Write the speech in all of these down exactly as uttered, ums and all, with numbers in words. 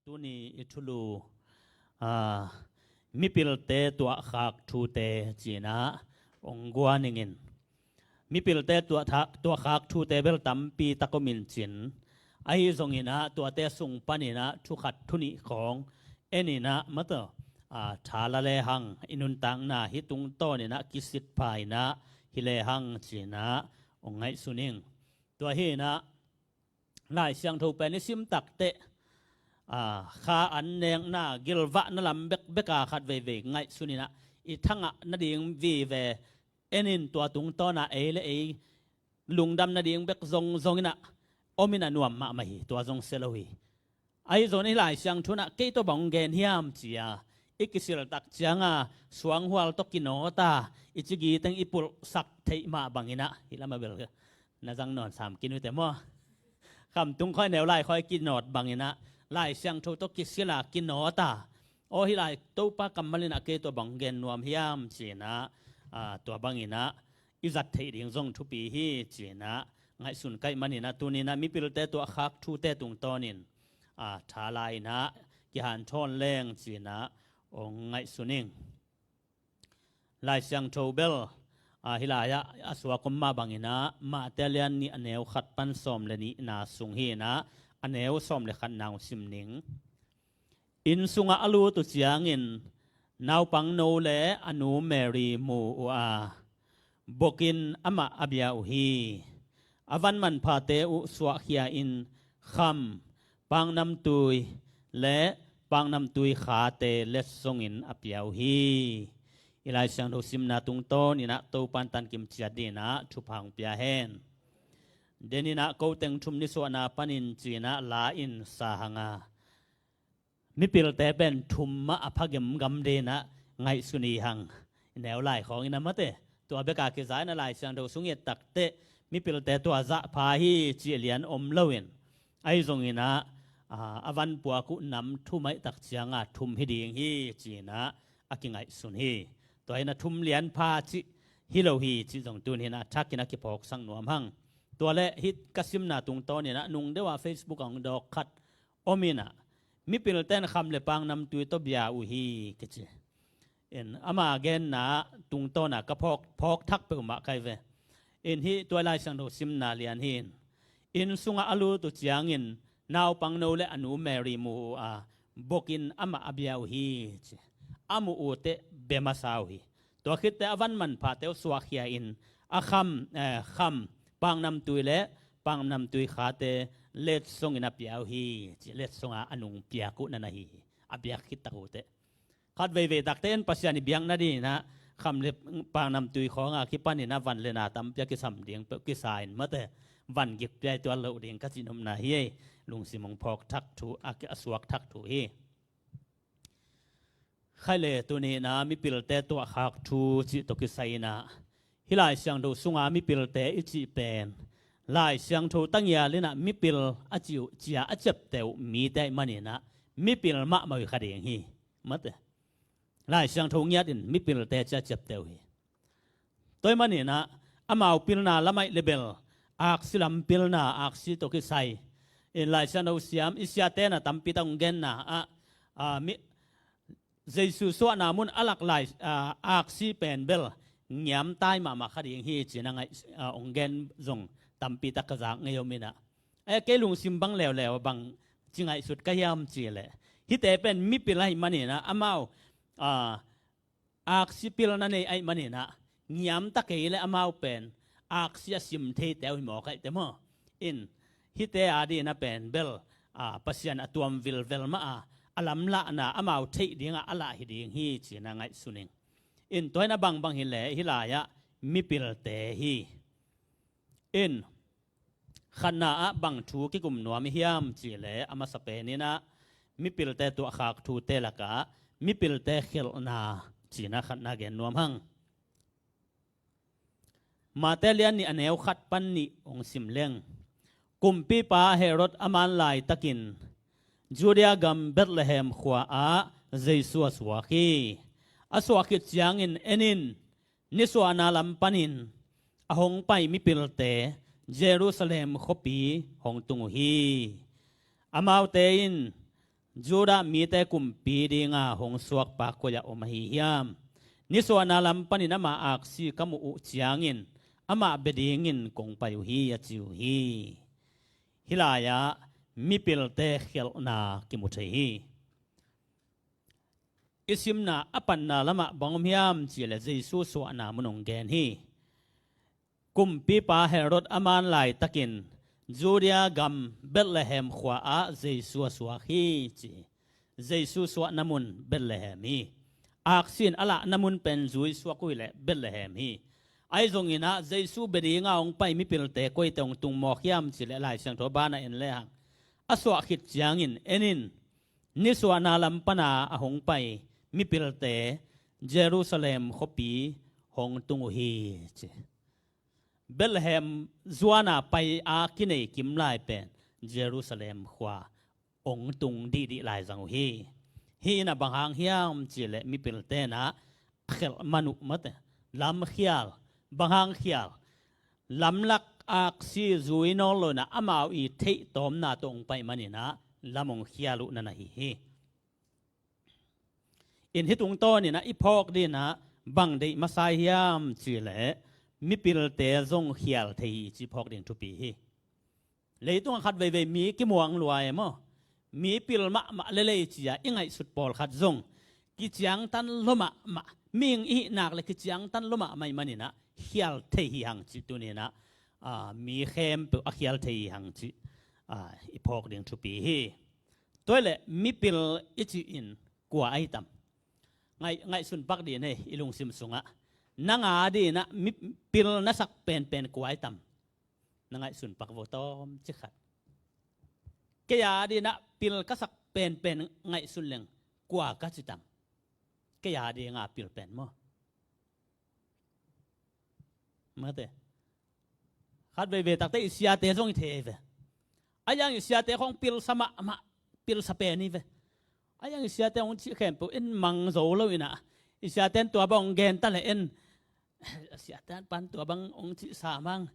Tuni i thulu, aa, mipilte tuahkhak thute cinah ong guan ingin. Mipilte tuahthak, tuahkhak thute bel tampi tak om in cin. Ahi zonginah tuate sung paninah thukhat thunih khawng eninah mataw, aa, thala lehang i nuntakna hih tungtawninah kisit pha inah hi lehang cinah ong ngaihsun ing. Tua hinah Lai Siangtho pen i sim takteh, aa, kha an nekna gilvahna lam bekbeka khat veivei ngaihsun inah i thangah nading vive enin tua tungtawna ei le ei lungdam nading bek zongzong inah om inah nuam mahmah hi, tua zong sia lo hi. Ahi zong i Lai Siangtho inah kei tawh bang gen hiam cia i kisiltak cianga suanghual tawh kinawta i cigi teng i pulhsak theih mah banginah hih lamah bel na zang nawn sam kinute maw? Khamtung khoi neu lai khoi kinawt banginah Lai Siangtho tawh kisila kinawta aw hih lai Topa kammal inah kei tawh bang gen nuam hiam cinah, aa, tua banginah i zat theih ding zong thupi hi cinah ngaihsun kaih maninah tuninah mipilte tuahkhak thute tungtawnin, aa, thala inah kihanthawn leng cinah ong ngaihsun ing. Lai Siangtho bel, aa, hih lai-ah a suak om mah banginah Mate lian nih a neu khat pan sawm le nihna sung hinah a neu sawm le khatna ong sim ning. Inn sungah a lut uh ciangin naupangno le a nu Mary mu uh a, bokin amah a bia uh hi. A van manphate uh suahkhia in kham, paknamtui le paknamtui khate letsongin a pia uh hi. I Lai Siangtho simna tungtawninah Topan tankim ciat dinah thupha hong pia hen. Deninah ko teng thum nisuahna panin cinah la in sa hanga mipilte pen thum mah a pha gemgam dinah ngaihsun i hang. I neu lai khawng inah mate tua beka kiza inah Lai Siangtho sung i et takteh mipilte tua zah pha hi cih lian om loin ahi zonginah, aa, a van puak uh nam thum ahih tak cianga thum hi ding hi cinah a kingaihsun hi. Tua inah thum lian pha cih hi lo hi cih zong tun hinah thakin a kiphawksak nuam hang. Tua le hih ka simna tungtawninah nung deuh ah Facebook ah hong dawk khat om inah mipilte in kham le paknamtui tawh bia uh hi kici. In ama genna tungtawna ka phawk, phawk thak peuhmah kai ve. In hih tua Lai Siangtho simna lian hi in. Inn sungah a lut uh ciangin naupangno le a nu Mary mu uh a, bokin amah a bia uh hi ci. A mu uh teh bia masa uh hi. Tua khitteh a van manphate uh suahkhia in a kham, eh, kham, paknamtui le paknamtui khate letsongin a pia uh hi ci. Letsonga a nung piak uh na na hi hi. A biak khit tak uh teh khat veivei takte in Pasian i biak nadinginah kham le paknamtui khawnga kipaninah van le na tampi a kisam ding peuh kisa in mate van gik piai tuan loh ding ka cihnopna hi ei. Lungsim hong phawk thak thu a, a suak thak thu hi. Khaih le tuninah mipilte tuahkhak thu cih tawh kisai inah hih Lai Siangtho sunga mipilte i cih pen Lai Siangtho tangial inah mipil a cih uh cia a ciapteh uh mite ahih maninah mipil mahmah uh hi kha ding hi. Mate Lai Siangtho ngiat in mipilte cia ciapteh uh hi. Tua ahih maninah amau pilna lamah le bel aksi lam pilna aksi tawh kisai in Lai Siangtho siam i siate na tampi tak hong genna ah, aa, mi, Jesu suahna mun a lak lai, aa, aksi pen bel ngiamtai mahmah kha ding hi cih na ngaih, aa, hong gen zong tampi tak ka zak ngei om inah. Eh, kei lungsim bang leuleu bang ci ngaihsut ka hiam cih leh hihte pen mipil ahih maninah amau, aa, aksi pilna nei ahih maninah ngiamta kei le amau pen aksi a sim theite uh hi mawk ahihte maw? In hihte a dina pen bel, aa, Pasian a tuam vilvel mah a, a lamlahna amau theih dingah a lah hi ding hi cih na ngaihsun ing. In tua hi na bangbang hi leh hih lai-ah mipilte hi. In khatna ah bang thu kikum nuam i hiam cih leh a masa pen inah mipilte tuahkhak thute lakah mipilte khelhna cih na khatna gen nuam hang. Mate lian nih a neu khat pan nih hong sim leng. Kumpipa Herod a man laitakin Judea gam Bethlehem khua ah Jesu a suak hi. A suak khit ciangin en in, nisuahna lam panin a hong pai mipilte Jerusalem khuapi hong tung uh hi. Amaute in Judah mite kumpi dinga hong suakpa koi-ah om ahi hiam? Nisuahna lam panin ama aksi ka muh uh ciangin amah bia dingin kong pai uh hi, a ci uh hi. Hih lai-ah mipilte khialhna kimu thei hi. I simna a panna lamah bang om hiam cihleh Jesu suahna mun hong gen hi. Kumpipa Herod a man laitakin Judea gam Bethlehem khua-ah Jesu a suak hi, ci. Jesu suahna mun Bethlehem hi. Aksi in a lahna mun pen zui suak uh hileh Bethlehem hi. Ahi zongin ah Jesu bia dinga hong pai mipilte koite hong tung mawk hiam cihleh Lai Siangtho banah en lehang, a suah khit ciangin en in, nisuahna lam pana a hong pai mipilte Jerusalem khuapi hong tung uh hi, ci. Bethlehem zuana pai-a kinei kim lai pen Jerusalem khua hong tung dihdih lai zang uh hi. Hih in ah bang hang hiam cihleh mipilte in ah khialh man uh mate. Lamkhial, bang hang khial? Lamlak aksi zui nawn lo in ah amau i theih tawmna tawh hong pai manin ah lam hong khial uh na na hi hi. In hih tungtawnin ah i phawk dingin ah bang deih masa hiam cihleh mipilte zong khial thei hi, ci phawk ding thupi hi. Leitungah khat veivei mi kimuang lua e maw? Mi pil mahmah lelei ci-a i ngaihsut pawlkhat zong kiciangtan lua mahmah, mihing i hih nak le kiciangtan lua mahmah ih manin ah khial thei hi hang cih tuni-in ah, aa, mi khempeuh a khial thei hi hang cih, aa, i phawk ding thupi hi. Tua hileh mipil i cih in kua ahi tam? Ngaih, ngaihsun pak ding hi, i lungsim sungah. Nang a dingin ah mipil na sak penpen kua ahi tam? Na ngaihsun pak vo tawmcik khat. Kei a dingin ah pil ka sak penpen ngaihsun leng kua ka ci tam? Kei a dinga pil pen maw? Mate. Khat veivei takte i siate zong i thei ve. A yang i siate khong pilsa mahmah, pilsa pen hi ve. A yang i siate hong cih khempeuh in mang zo lo in ah, i siate in tua bang hong gen ta leh in, a siate pan tua bang hong cih sa mang,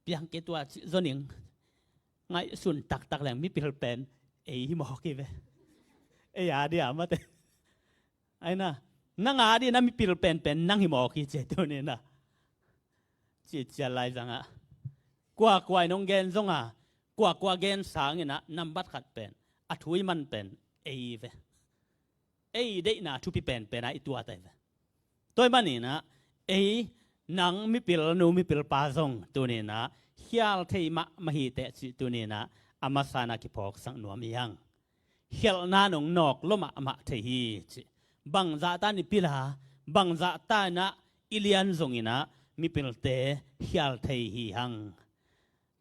piang kei tua cih zo ning. Ngaihsun taktak leng mipil pen ei hi mawk hi ve. Ei a dia mate. Aina, nang a dingin ah mipil penpen nang hi mawk hi ci tuni-in ah. Cihcial lai zangah kuakua in hong gen zonga, kuakua gen sangin ah nambat khat pen a thu i man pen ei ve. Ei deihna thupi penpen ah i tuat ahi ve. Tua ih manin ah ei, nang mipil nu mipil pa zong tuni-in ah khial thei mahmah hi teh cih tuni-in ah a masa-in ah kiphawksak nuam hi hang. Khialhna in hong nawk lua mahmah thei hi cih. Bangzahta in i pil a, bangzahta in ah i lian zongin ah mipilte khial thei hi hang.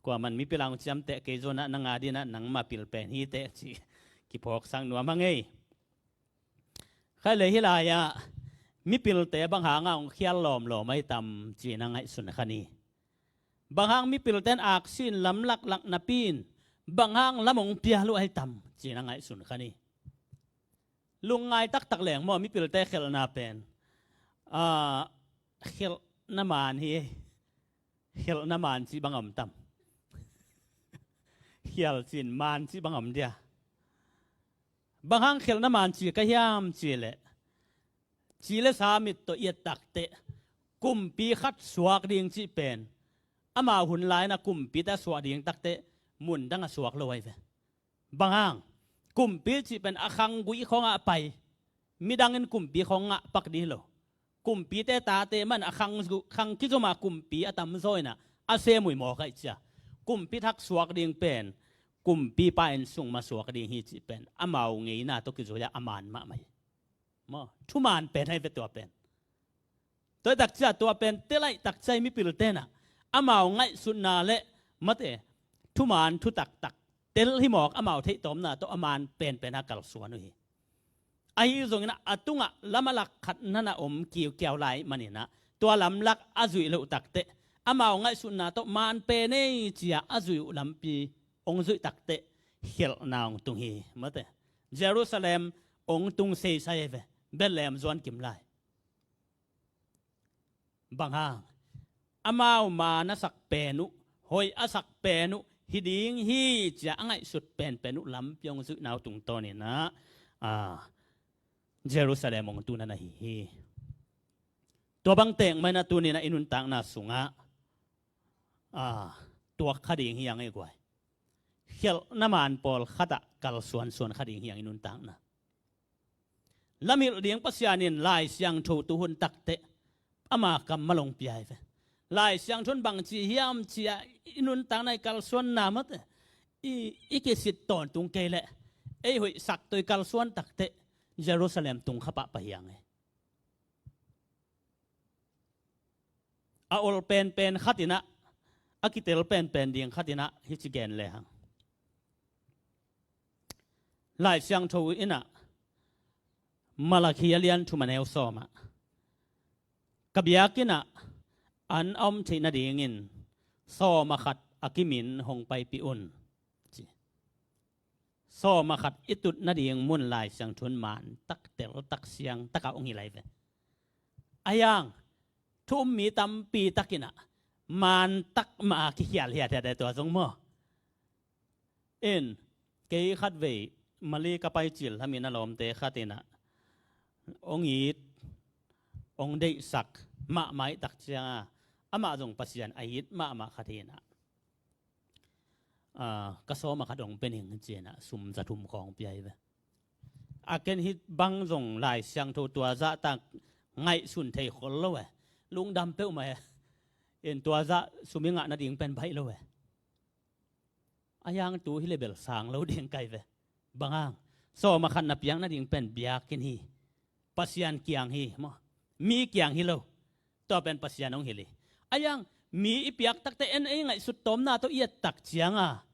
Kuaman mipil a hong ciamteh kei zong ah nang a dingin ah nangma pil pen hi teh cih kiphawksak nuam hang ei. Khaile hih lai-ah mipilte bang hanga hong khial lawmlawm ahi tam ci-in ah ngaihsun kha ni. Bang hang mipilte in aksi in lam laklak napi in bang hang lam hong pial uh ahi tam ci-in ah ngaihsun kha ni. Lungngai taktak leng maw, mipilte khialhna pen, ah, khialhna man hi. Khialhna man cih bang om tam? Khial cin man cih bang om dia? Bang hang khialhna man ci ka hiam cihleh, ci le sa mit tawh i et takteh kumpi khat suak ding cih pen, amau hun lai-in ah kumpite a suak ding takteh mun dang a suak lo ahi ve. Bang hang? Kumpi cih pen a khanggui khawngah a pai, midang in kumpi khawng ngah pak ding hi lo. Kumpite tate man a khang, khang kizom a kumpi a tamzaw in ah a sem uh hi mawk ahih ciang, kumpi thak suak ding pen kumpipa inn sung mah suak ding hi cih pen amau ngeina tawh kizui-a a man mahmah hi. Maw, thuman pen ahi ve tua pen. Tua hi takciang tua pen tel ahih takciang mipilte in ah amau ngaihsutna le mate, thuman thu taktak tel hi mawk, amau theihtawmna tawh a man penpen a kalsuan uh hi. Ahi zongin ah a tungah lam a lak khat na na om kiukiau lai manin ah tua lamlak a zuih loh takteh, amau ngaihsutna tawh man pen ei ci-a a zuih uh lampi hong zuih takteh khialhna hong tung hi mate. Jerusalem hong tung seisai ahi ve, Bethlehem zuan kim lai. Bang hang? Amau ma na sak pen uh, hoih a sak pen uh, hi ding hi, ci-a a ngaihsut penpen uh lampi hong zuihna uh tungtawnin ah, a, Jerusalem hong tun na hi hi. Tua bang teek mah in ah tuni-in ah i nuntakna sungah, a, tuak kha ding hi hang ei guai. Khelhna maan pawlkhat ah kalsuansuan kha ding hi hang i nuntakna. Lamhilh ding Pasian in Lai Siangtho tu hun takteh ama kammal hong pia hi ve. Lai Siangtho in bangci hiam ci-a i nuntakna i kalsuanna mate, i, i kisit tawntung kei leh ei hoihsak tawh i kalsuan takteh Jerusalem tung kha pahpah hi hang ei. A ol penpen khat in ah, a kitel penpen ding khat in ah hici gen lehang, Lai Siangtho in ah, Malakhi a lian thum a neu sawm ah, ka biakinn ah an a om theih nadingin sawm a khat a kimin hong paipih un, ci. Sawm a khat i tut nading mun Lai Siangtho in maan tak, tel tak, siang tak a hong hilh hi ve. A yang, thu um mi tampi tak in ah maan tak mah a kikhial hiathiat e tua zong maw. In, kei khatvei Malay ka pai cil lamin a lawmte khat in ah hong it, hong deihsak mahmah i tak ciang a, amah zong Pasian a it mahmah khat hi in ah, a, ka sawm a khat hong pia ning ci-in ah sum za thum khawng pia hi ve. A ken hih bang zong Lai Siangtho tua zahtak ngaihsun thei khol lo e. Lungdam peuhmah e. In tua zah sum i ngah nading pen baih lo e. A yang tu hi leh bel sang lo ding ka hi ve. Bang hang, sawm a khat na piak nading pen biakinn hi. Pasian kiang hi maw. Mi kiang hi lo. Tua pen Pasian hong hilh hi. A yang, mi i piak takteh en ei ngaihsut tawmna tawh i et tak ciang a,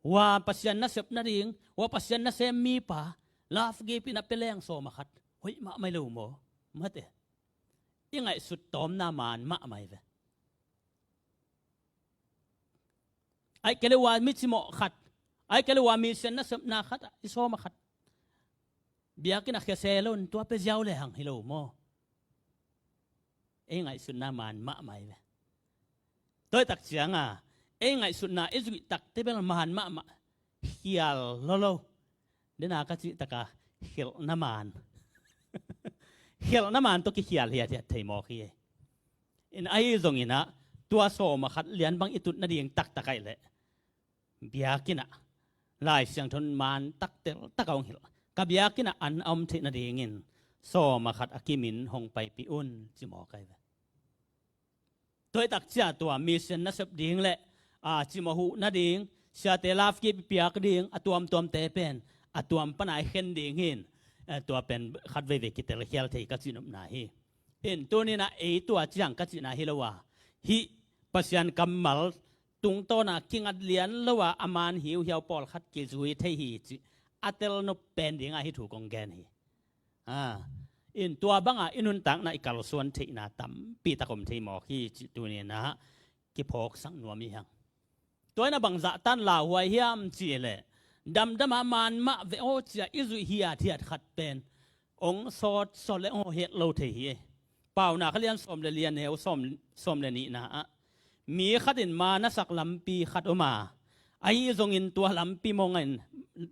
ua Pasian nasep nading, ua Pasian nasem mipa, love gift in a pia leng sawm a khat, hoih mahmah hi lo maw. Mate. I ngaihsut tawmna maan mahmah hi ve. Ahih kei leh ua mi cimawh khat, ahih kei leh ua mission nasepna khat ah i sawm a khat biakinn ah khia se lo in tua pia ziau lehang hi lo maw. Ei ngaihsutna maan mahmah hi ve. Tua hi tak ciang a, ei ngaihsutna i zuih takteh bel maan mahmah, khial lolo. Dena ka cih tak a, khelhna maan. Khelhna maan tawh kikhial hiathiat thei mawk hi. In ahi zongin ah, tua sawm a khat lian bang i tut nading taktak ahih leh, biakinn ah Lai Siangtho in maan tak, tel tak a hong hilh. Ka biakinn ah an a om theih nadingin sawm a khat a kimin hong paipih un, ci mawk hi ve. Tua hi tak ciang tua mission nasep ding leh, a, cimawh huh nading, siate love gift piak ding, a tuamtuamte pen a tuam pan a i khen ding hi in, eh, tua pen khat veivei kitelkhial thei ka cihnopna hi. In tuni-in ah ei tua ciang ka cihna hi lo a, hih Pasian kammal tungtawn a kingat lian lo a, a maan hiuhiau pawlkhat kizui thei hi cih a telnop pen ding a hih thu kong gen hi. A, in tua bang a i nuntakna i kalsuan theihna tampi tak om thei mawk hi cih tuni-in ah kiphawksak nuam hi hang. Tua in ah bang zahtan lauhuai hiam cih leh, damdam a maan mah veh aw ci-a i zuih hiathiat khat pen hong sawt sawt leh hong het lo thei hi. Paunak a lian sawm le li, a neu sawm, sawm le nihna ah, mi khat in maan a sak lampi khat om a, ahi zongin tua lampi mong in,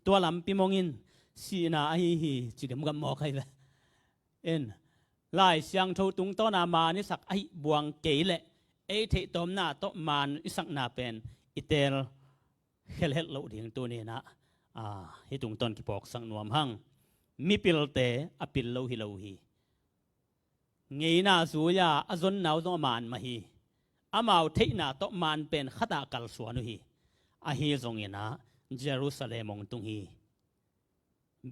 tua lampi mong in sihna ahi hi, ci gemgam mawk hi ve. In, Lai Siangtho tungtawn a maan i sak ahih buang kei leh, ei theihtawmna tawh maan i sakna pen i teel khelhelh loh ding tuni-in ah, a, hih tungtawn kiphawksak nuam hang. Mipilte a pil lo hi lo hi. Ngeina zui-a a zonna uh zong a maan mah hi. Amau theihna tawh maan pen khat ah kalsuan uh hi. Ahi zongin ah Jerusalem hong tung hi.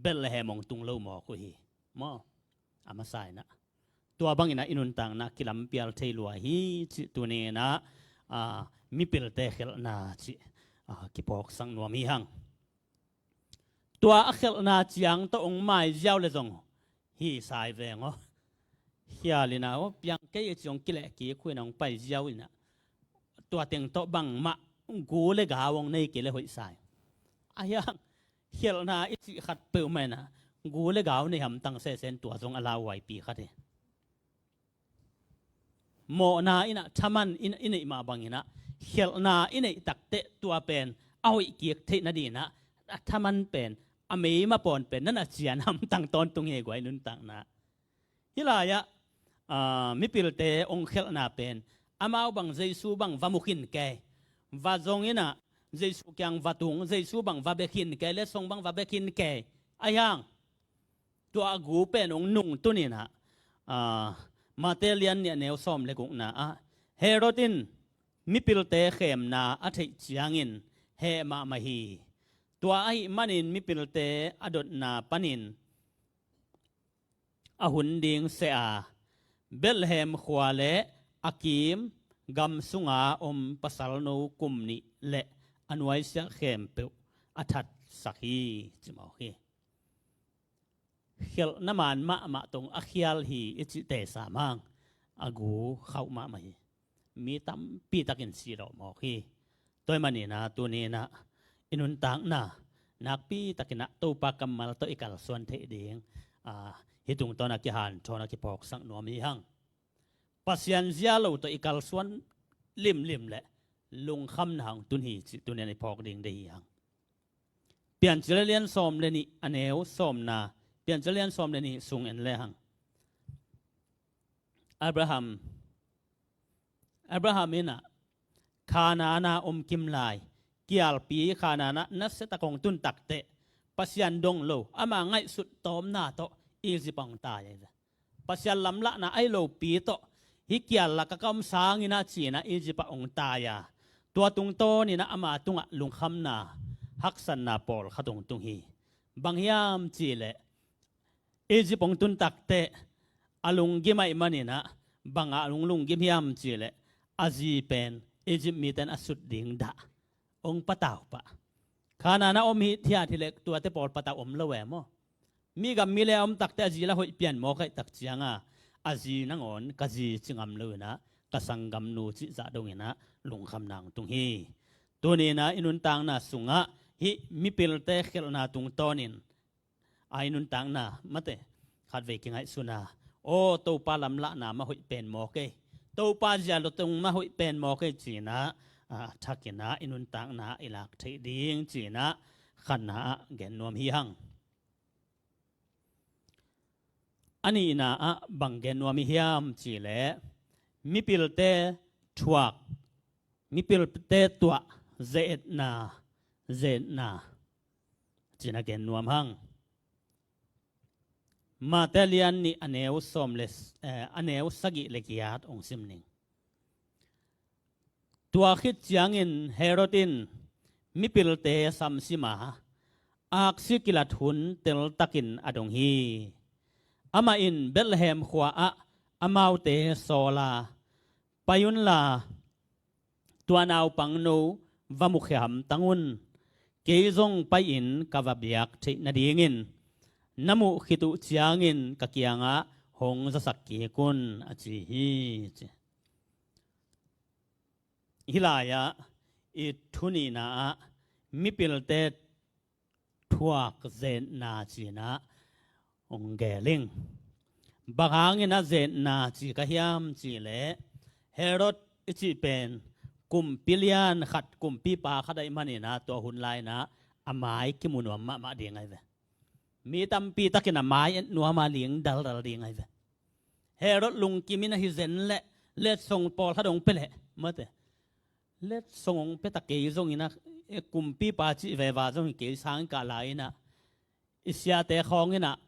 Bethlehem hong tung lo mawk uh hi. Maw, a masa in ah, tua bangin ah i nuntakna kilampial thei lua hi cih tuni-in ah, a, mipilte khelhna cih, a, kiphawksak nuam hi hang. Tua a khelhna ciang tawh hong mai ziau leh zong hi sa hi veng aw. Khial in ah, aw, piang kei a ci hong kileh kik uh in ah hong pai ziau in ah, tua teng tawh bangmah gu le gau hong nei kei leh hoih sa hi. A hiang, khelhna i cih khat peuhmah in ah gu le gau nei hamtang sese in tua zong a lauhuaipi khat hi. Mawhna in ah, thaman in, i neih mah bangin ah, khelhna i neih takteh tua pen a hoih kik theih nadinah a thaman pen, a meima pawn pen na na cian hamtang tawntung hi ei, guai nuntakna. Hih lai-ah, aa, mipilte hong khelhna pen, amau bang Jesu bang va mu khin kei, va zong inah Jesu kiang va tung, Jesu bang va bia khin kei, letsong bang va bia khin kei. Ahi hang tua a gu pen hong nungtun inah, aa, Mate lian nih a neu sawm le gukna ah, Herod in mipilte khemna a theih ciangin heh mahmah hi. Tua ahih manin mipilte a dotna panin a hun ding seh a, Bethlehem khua le a kim gam sunga om pasalno kum nih le a nuaisiah khempeuh a thatsak hi, ci mawk hi. Khelhna man mahmah tawh a khial hi i cih tesa mang, a gu khauh mahmah hi. Mi tampi takin sih lawh mawk hi. Tua ahih maninah tuninah i nuntakna nakpi takinah Topa kammal tawh i kalsuan theih ding, aa, hih tungtawnah kihanthawn a kiphawksak nuam hi hang. Pasian zia lo tawh i kalsuan limlim le lungkhamna hong tun hi cih tuninah i phawk ding deih hi hang. Piancil lian sawm le nih a neu sawmna, Piancil lian sawm le nih sung en le hang. Abraham, Abraham inah Kanaan ah om kim lai, kialpi Kanaan ah nasia tak hong tun takteh, Pasian dong lo, ama ngaihsut tawmna tawh Egypt ah hong tai ahi ve. Pasian lamlahna ahi lopi tawh hih kial lakah ka om sanginah cinah Egypt ah hong tai a, tua tungtawninah ama tungah lungkhamna, haksatna pawlkhat hong tung hi. Bang hiam cihleh, Egypt hong tun takteh a lunggim ahih maninah, bangah hong lunggim hiam cihleh, a zi pen Egypt mite in a sut ding dah hong patau pah. Kanaan ah om hithiat hileh tuate pawl patau om lo e maw. Mi gam mi le a om takteh a zi la hoih pian mawk ahih tak cianga, a zi nangawn ka zi ci ngam loinah ka sanggamnu cih zah donginah lungkhamna hong tung hi. Tuninah i nuntakna sungah hih mipilte khelhna tungtawnin a i nuntakna mate khatvei kingaihsun a, aw, Topa lamlahna mah hoih pen mawk ei, Topa zia lo tung mah hoih pen mawk ei cinah, a, thakinah i nuntakna i lak theih ding cinah khatna ah gen nuam hi hang. A nihna ah bang gen nuam i hiam cihleh, mipilte thuak, mipilte tuah, ze-etna, ze-etna cinah gen nuam hang. Mate lian nih a neu sawm le, eh, a neu sagih le giat hong sim ning. Tua khit ciangin Herod in mipilte samsim a, aksi kilat hun teltakin a dong hi. Amah in Bethlehem khua ah amaute sawl a, pai unla, tua naupangno va mukhia hamtang un. Kei zong pai-in ka va biak theih nadingin na muh khit uh ciangin ka kiangah hong zasak kik un, a ci hi, ci. Hih lai-ah i thu nihna ah mipilte thuak, ze-etna cinah hong gel ing. Bang hangin a ze-etna ci ka hiam cihleh, Herod i cih pen kumpi lian khat, kumpipa khat ahih maninah tua hun lai-inah a mai kimu nuam mahmah ding ahi ve. Mi tampi takin a mai et nuam a, ling daldal ding ahi ve. Herod lungkim in ahi zen leh, letsong pawlkhat hong pia leh mate, letsong hong pia ta kei zongin a, e, kumpipa cih veva zong hi kei, sang kah lai-inah i siate khawng inah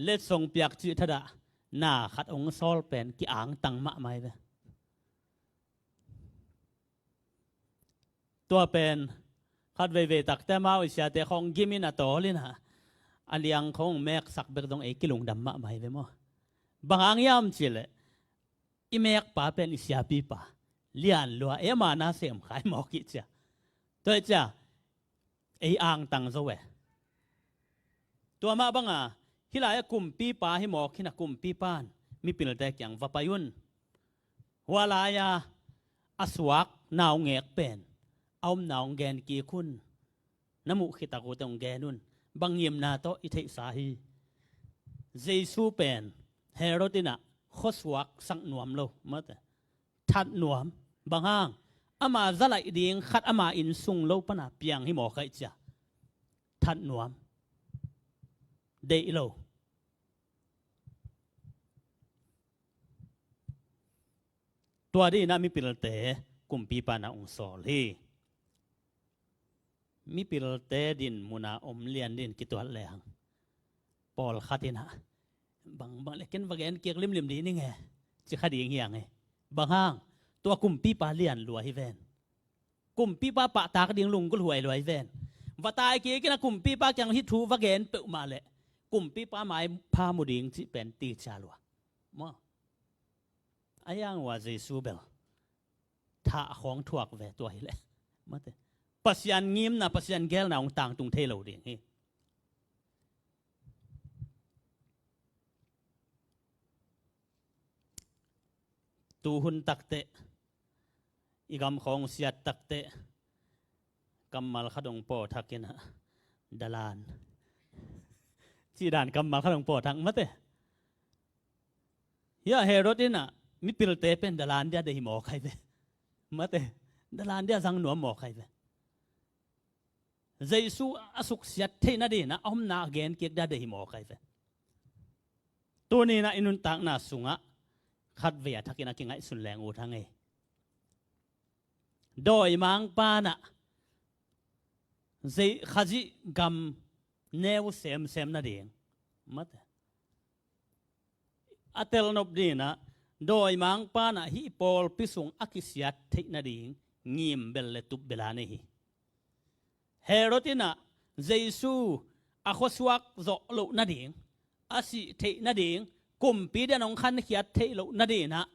letsong piak cih thadah na khat hong sawl pen ki-angtang mahmah hi ve. Tua pen khat veivei takte amau i siate khawng gim in a tawl inah a liang khawng hong meksak bek zong ei kilungdam mahmah hi ve maw. Bang hang hiam cihleh, i mekpa pen i siapipa lian lua, ei ama na sem khai mawk hi cia. Tua hi cia ei angtang zo e. Tua mah banga hih lai-ah kumpipa hi mawk hi-in a, kumpipa in mipilte kiang va pai un. Hua lai-a a suak naungek pen a omna hong gen kik un. Na muh khit tak uh teh hong gen un. Bang ngimna tawh i theihsa hi. Jesu pen Herod in a khuasuak sak nuam lo mate, that nuam. Bang hang? Ama zalaih ding khat ama inn sung lo pana piang hi mawk ahih cia. That nuam. Deih lo. Tua dingin ah mipilte kumpipa in ah hong sawl hi. Mipilte din muna om lian dingin kituat lehang, pawlkhat in ah, bang, bang le ken va gen kik limlim dih ning e, ci kha ding hi hang e. Bang hang? Tua kumpipa lian lua hi ven. Kumpipa pahtak ding lunggulh huai lua hi ven. Va tai kik in ah kumpipa kiang hih thu va gen peuhmah leh kumpipa maipha mu ding cih pen ti cia lua. Maw? A yang ua Jesu bel thah khawng thuak ve tua hi leh. Mate. Pasian ngimna, Pasian geelna hong tangtung thei lo ding hi. Tu hun takteh, i gam khawng siat takteh, kammal khat hong pawthak in ah, dalan. Cih dan kammal khat hong pawthak mate. Hia Herod in ah mipilte pen dalan dia deih hi mawk ahi ve. Mate, dalan dia zang nuam mawk ahi ve. Jesu a suksiat theih nadingin ah a omna a gen kik dia deih hi mawk ahi ve. Tuni in ah i nuntakna sungah khatvei a thakin a kingaihsun leng ut hang e. Dawimangpa in ah Khazih gam neu semsem nading, mate, a telnop dingin ah dawimangpa in ah hih pawlpi sung a kisiat theih nading ngim bel le tup bel a nei hi. Herod in ah Jesu a khuasuak zawh loh nading, a sih theih nading, kumpi dia hong khankhiat theih loh nadingin ah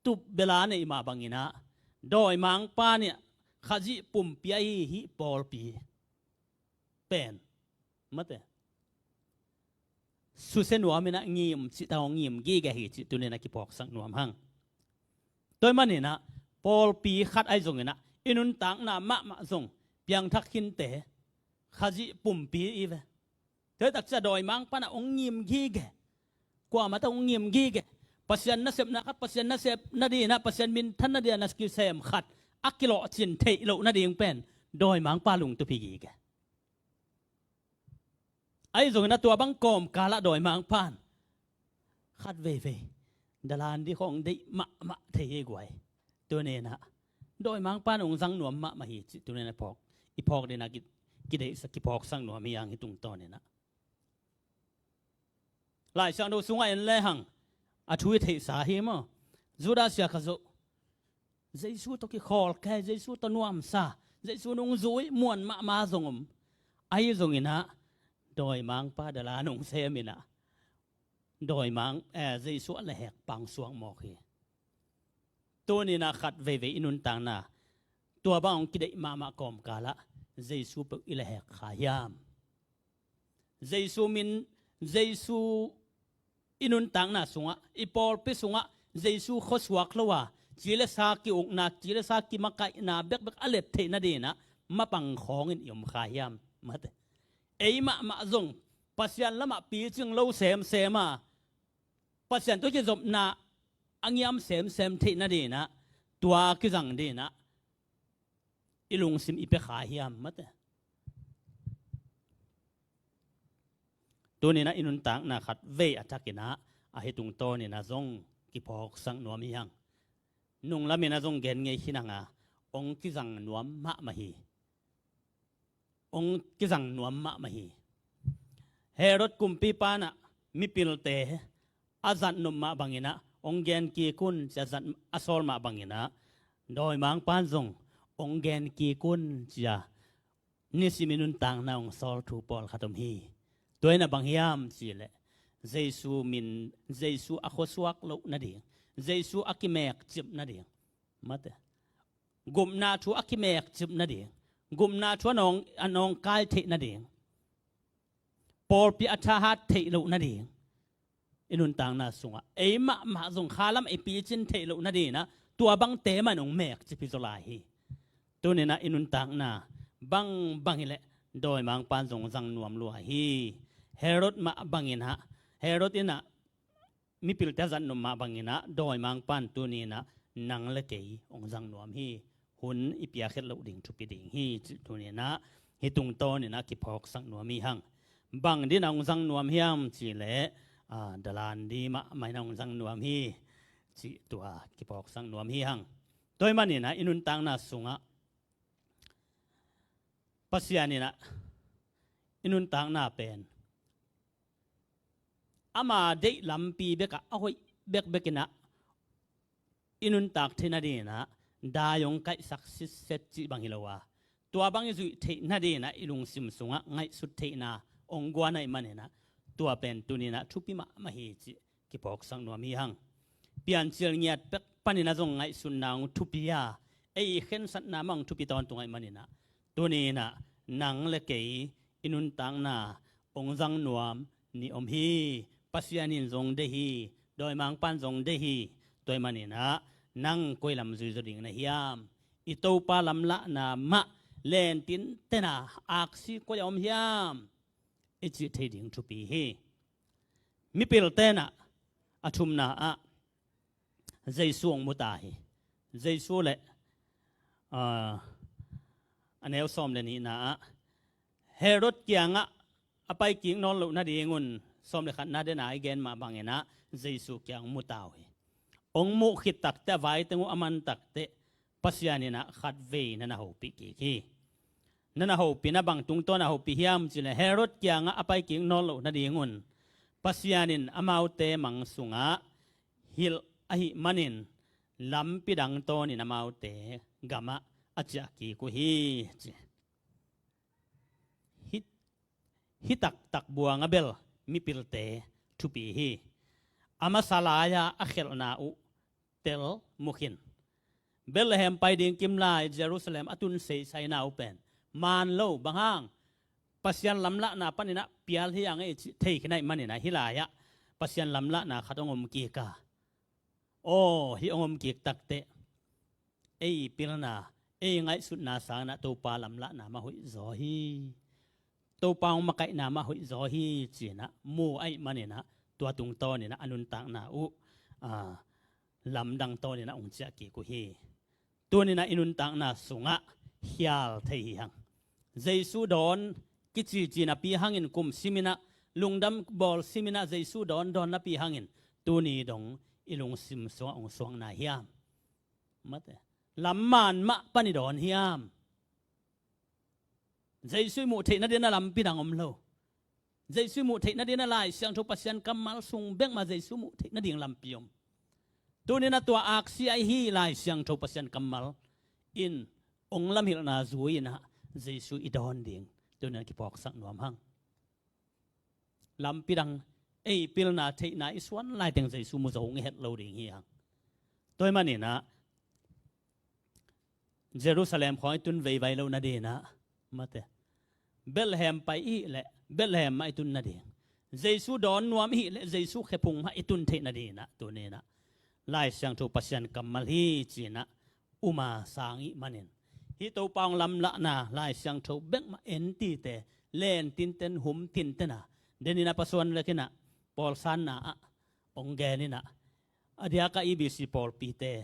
tup bel a neih mah bangin ah dawimangpa in ah Khazih pumpi ahi hih pawlpi pen, mate, susia nuam in ah ngim cih tawh ngim gige hi cih tuni in ah kiphawksak nuam hang. Tua ahih manin ah pawlpi khat ahi zongin ah i nuntakna mahmah zong piangthak khinte Khazih pumpi i ve. Tua hi tak ciang dawimangpa in ah hong ngim gige. Kuamah tawh hong ngim gige. Pasian nasepna khat Pasian nasep nadingin ah, Pasian minthan nadingin ah na kisem khat a kilawhcin theih loh nading pen dawimangpa lungtup hi gige. Ahi zongin ah tua bang kawmkal ah dawimangpa in khat veivei dalan ding khawng deih mahmah thei hi guai. Tuni in ah dawimangpa in hong zang nuam mahmah hi cih tuni in ah phawk, i phawk dingin ah ki, kideihsak, kiphawksak nuam hi hang hih tungtawn in ah. Laisiangtho sungah en lehang a thu i theihsa hi maw? Judas sia kha zo. Jesu tawh kikhawl kei, Jesu tawh nuamsa, Jesu nungzui muan mahmah zong om. Ahi zongin ah dawimangpa dalan hong sem in ah dawimang, eh, Jesu a lehhek pangsuak mawk hi. Tuni in ah khat veivei i nuntakna tua bang hong kideih mahmah kawmkal ah Jesu peuh i lehhek kha hiam? Jesu min, Jesu i nuntakna sungah, i pawlpi sungah Jesu khuasuak lo a, ci le sa ki-ukna, ci le sa kimakaihna bekbek a let theih nadingin ah mapang khawngin i om kha hiam? Mate. Ei mahmah zong Pasian lamah picing lo semsem a, Pasian tawh kizopna a ngiam semsem theih nadingin ah tua kizang dingin ah i lungsim i pia kha hiam? Mate. Tuni in ah i nuntakna khat vei a thakin ah a hih tungtawn in ah zong kiphawksak nuam hi hang. Nunglam in ah zong gen ngei khin hang a, hong kizang nuam mahmah hi. Hong kizang nuam mahmah hi. Herod kumpipa in ah mipilte a zat nop mah bangin ah hong gen kik un ci-a zat, a sawl mah bangin ah dawimangpa in zong hong gen kik un ci-a nisim i nuntakna hong sawl thu pawlkhat om hi. Tua in ah bang hiam cih leh Jesu min, Jesu a khuasuak loh nading, Jesu a kimekcip nading, mate, gupna thu a kimekcip nading, gupna thu a nawng, a nawngkai theih nading, pawlpi a thahat theih loh nading, i nuntakna sungah ei mahmah zong khalam i picin theih loh nadingin ah tua bangte mah in hong mekcip hi zaw lai hi. Tuni in ah i nuntakna bangbang hi leh dawimangpa in zong zang nuam lua hi. Herod mah bangin ah, Herod in ah mipilte a zat nop mah bangin ah dawimangpa in tuni in ah nang le kei hong zang nuam hi. Hun i piak het loh ding thupi ding hi cih tuni-in ah hih tungtawn in ah kiphawksak nuam hi hang. Bang ding in ah hong zang nuam hiam cih leh, ah, dalan ding mahmah in ah hong zang nuam hi cih tua kiphawksak nuam hi hang. Tua ahih manin ah i nuntakna sungah Pasian in ah i nuntakna pen ama deih lampi bekah a hoih bekbek in ah i nuntak theih nading in ah dai hong kaihsak sitset cih bang hi lo a, tua bang i zuih theih nading in ah i lungsim sungah ngaihsut theihna hong guan ahih manin ah tua pen tuni-in ah thupi mahmah hi cih kiphawksak nuam hi hang. Piancil ngiat pek panin ah zong ngaihsutna hong thupi a, ei khensatna mah hong thupi tawntung ahih manin ah tuni-in ah nang le kei i nuntakna hong zang nuam ni om hi. Pasian in zong deih hi, dawimangpa'n zong deih hi. Tua ahih manin ah nang koi lam zui zaw ding na hiam? I Topa lamlahna mah len tinten a, aksi koi a om hiam i cih thei ding thupi hi. Mipilte in ah a thumna ah Jesu hong mu ta hi. Jesu le, ah, a neu sawm le nihna ah Herod kiangah a paikik nawn loh nadingun sawm le khatna dena i gen mah bangin ah Jesu kiang hong mu ta uh hi. Hong muh khit takteh, a vai teng uh a man takteh Pasian in ah khatvei na na hopih kik hi. Na na hopihna bang tungtawn a hopih hiam cih leh Herod kiangah a paikik nawn loh nadingun Pasian in amaute mang sungah hilh ahih manin lampi dang tawnin amaute gamah a ciah kik uh hi ci. Hih, hih taktak buang a bel mipilte thupi hi. A masa lai-a a khelhna uh tel mu khin. Bethlehem pai ding kimlai Jerusalem a tun seisaina uh pen maan lo, bang hang? Pasian lamlahna panin ah pial hi hang ei cih thei khin ahih manin ah hih lai-ah Pasian lamlahna khat hong om kik a, aw, hih hong om kik takteh ei pilna, ei ngaihsutna sangin ah Topa lamlahna mah hoihzaw hi, Topa hong makaihna mah hoihzaw hi ci-in ah mu ahih manin ah tua tungtawnin ah a nuntakna uh, a, lamdang tawnin ah hong ciah kik uh hi. Tunin ah i nuntakna sungah khial thei hi hang. Jesu dawn kicici napi hangin kum simin ah, lungdam bawl simin ah Jesu dawn dawn napi hangin tuni dong i lungsim sungah hong suak nai hiam? Mate. Lam maan mah pan i dawn hiam? Jesu i muh theih nadingin ah lampi dang om lo. Jesu i muh theih nadingin ah Lai Siangtho Pasian kammal sung bek mah Jesu muh theih nading lampi om. Tunin ah tua aksi ahi hi, Lai Siangtho Pasian kammal in hong lamhilhna zui-in ah Jesu i dawn ding tunin ah kiphawksak nuam hang. Lampi dang ei pilna theihna i suan laiteng Jesu mu zo ngei het lo ding hi hang. Tua ahih manin ah Jerusalem khawng i tun veivai loh nadingin ah, mate, Bethlehem pai i hih leh Bethlehem mah i tun nading, Jesu dawn nuam i hih leh Jesu khephung mah i tun theih nadingin ah tunin ah Lai Siangtho Pasian kammal hi ci-in ah um a sang i hih manin, hih Topa hong lamlahna Lai Siangtho bek mah en tite len tinten, hum tinten a, denin ah Pa Suan Lek in ah pawlsanna ah hong gen in ah, a diak a E B C pawlpite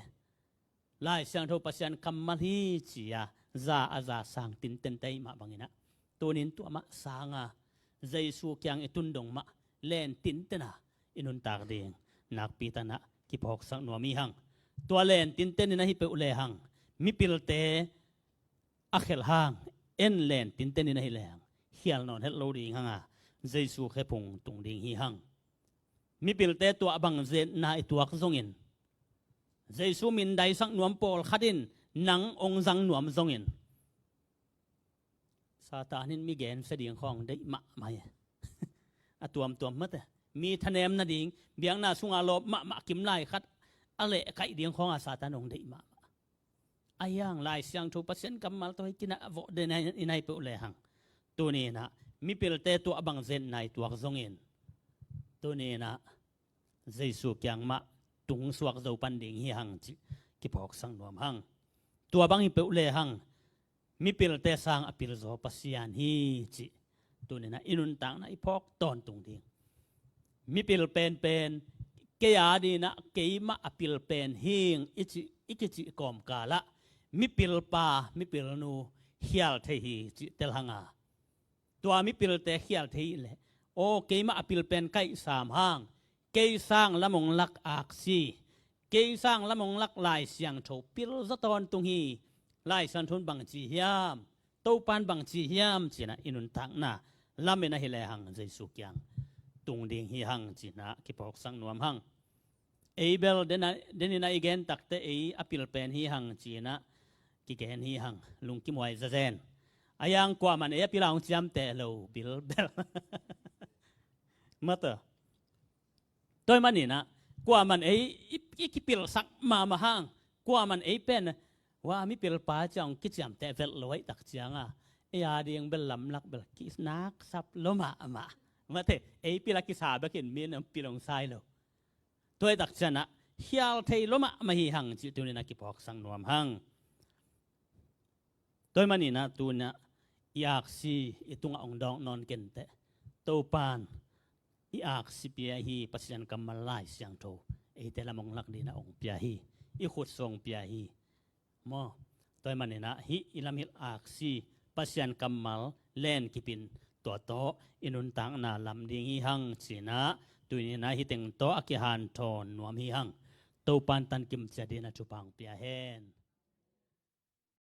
Lai Siangtho Pasian kammal hi ci-a za a za sang tintente ahih mah bangin ah tunin tua mah sang a, Jesu kiang i tun dong mah len tinten a i nuntak ding nakpi takin ah kiphawksak nuam hi hang. Tua len tinten in ahi peuh lehang, mipilte a khelh hang, en len tinten in ahi lehang khial nawn het lo ding hang a, Jesu khephung tung ding hi hang. Mipilte tua bang zetna i tuak zongin, Jesu min daisak nuam pawlkhat in nang hong zang nuam zongin, Satan in mi gensia ding khawng deih mahmah hi. A tuamtuam mate, mi thanem nading, biakna sunga lawp mahmah kimlai khat a lehkaih ding khawng a Satan hong deih mahmah. Ahi hang Lai Siangtho Pasian kammal tawh hi kinah vawh den i nai peuh lehang, tunin ah mipilte tua bang zetna i tuak zongin, tunin ah Jesu kiang mah tung suak zo pan ding hi hang cih kiphawksak nuam hang. Tua bang hi peuh lehang, mipilte sang a pilzaw Pasian hi cih tunin ah i nuntakna i phawk tawntung ding. Mipil penpen, kei a dingin ah keimah a pil pen hing i cih i kicih kawmkalah mipilpa mipilnu khial thei hi cih tel hanga, tua mipilte khial thei hi leh, aw, keimah a pil pen kaihsam hang, kei sang lam ong lak aksi, kei sang lam ong lak Lai Siangtho pil zaw tawntung hi. Lai Siangtho in bangci hiam, Topan bangci hiam cinah i nuntakna lamen ahi lehang Jesu kiang tung ding hi hang cinah kiphawksak nuam hang. Ei bel dena, denina i gen takte ei a pil pen hi hang cinah kigen hi hang, lungkimhuai zazen. A yang kuaman ei a pila hong ciamteh lo bilbel. Mata. Tua hi maninah kuaman ei i, i kipilsak mahmah hang, kuaman ei pen wa mipilpa ciang kiciamteh velh lo aih tak cianga ei a ding bel lamlak bel kinaksap lo mahmah. Mate, ei pila kisa bekin min pil ong sai lo. Tua hi tak cianah khial thei lo mahmah hi hang cih tuninah kiphawksak nuam hang. Tua hi maninah tunah i aksi i tungah ong dawk nawn kenteh, Topan i aksi pia hi, Pasian kammal Lai Siangtho eite lam ong lak dinah ong pia hi, i khutsuah ong pia hi. Maw, tua hi maninah hih i lamhilh aksi Pasian kammal len kipin tua tawh i nuntakna lam ding hi hang cinah tuninah hih teng tawh a kihanthawn nuam hi hang. Topan tankim ciat dinah thupha ong pia hen.